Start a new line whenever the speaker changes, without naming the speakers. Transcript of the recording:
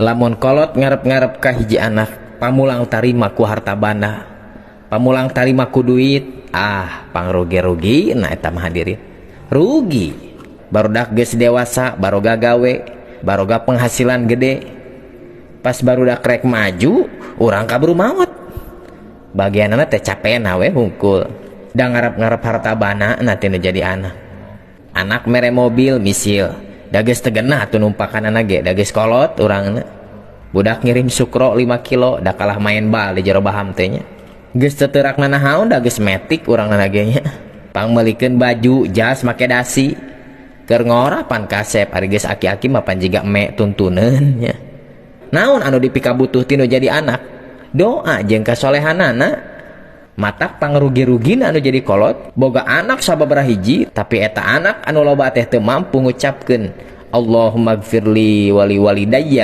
Lamun kolot ngarep-ngarep ka hiji anak, pamulang tarima ku harta banda, pamulang tarima ku duit, ah, pangrugi-rugi. Nah, eta mah, hadirin, rugi. Barudak geus dewasa, baroga gawe, baroga penghasilan gede, pas barudak rek maju, urang kaburu maut. Bagianana teh capena we hungkul da ngarep-ngarep harta bana. Nanti nu jadi anak, anak mere mobil misil, da geus teu genah atuh numpakan anak ge, da geus kolot urangna. Budak ngirim sukro 5 kilo, da kalah main bal di jero baham teh nya, geus teu teurak nanahaon, da geus metik urangna ge nya. Pangmeulikeun baju jas make dasi, keur ngora pan kasep. Ari geus aki-aki mah pan jiga eme tuntuneun nya. Naon anu dipikabutuh tinu jadi anak? Doa jeung kasolehanana. Matak pangrugi-rugina anu jadi kolot boga anak sababaraha hiji, tapi eta anak anu loba teh teu mampu ngucapkeun Allahumma gfirli wali walidayya.